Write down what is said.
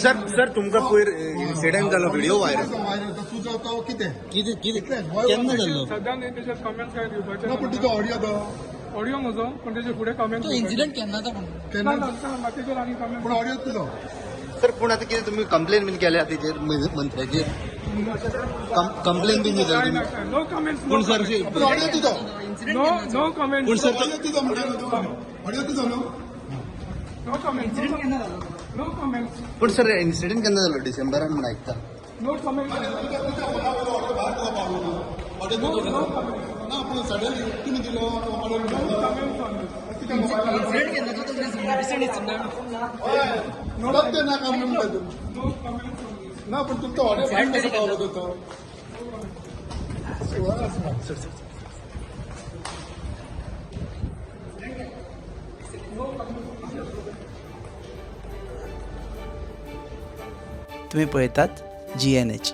Sir sir तुमकां पयर incident जालो व्हिडिओ व्हायरल. व्हायरल तुजो तो कितें? कितें कितें कितलें? केन्ना जाल्लो? सध्या न्ही, तेजेर कमेंट्स काय दिवपाचे. ना, पूण तुजो ऑडियो तो ऑडियो म्हजो, पूण तेजे फुडें कमेंट तो इन्सिडेंट केन्नाचा पण? केन्ना? ना ना, तेजेर आनी कमेंट. पूण ऑडियो तुजो. सर, पूण आतां कितें तुमी कंप्लेन बीन केल्या तेजेर, मंत्र्याचेर कंप्लेन बीन दिल्या तुमी? No comments. पूण सर पूण ऑडियो तुजो. No no comment. पूण सर ऑडियो तुजो म्हणटा न्हू. ऑडियो तुजो न्हू. No comments, no comments. पूण सर, इन्सिडेंट केन्ना जालो? डिसेंबरान म्हूण आयकता. No comment. तुज्या फोना वयलो ऑडियो भायर कसो पावलो? ऑडियो तुजो ना, पूण सडनली तुमी दिलो ऑडियो. Comments on this. तुज्या मोबायलार. इन्सिडेंट केन्नाचो तो? Recent incident. सत्य नाका म्हणून तूं. No comments on this. ना, पूण तुमचो ऑडियो भायर कसो पावलो तो? तुम्ही पळयतात जीएनएच.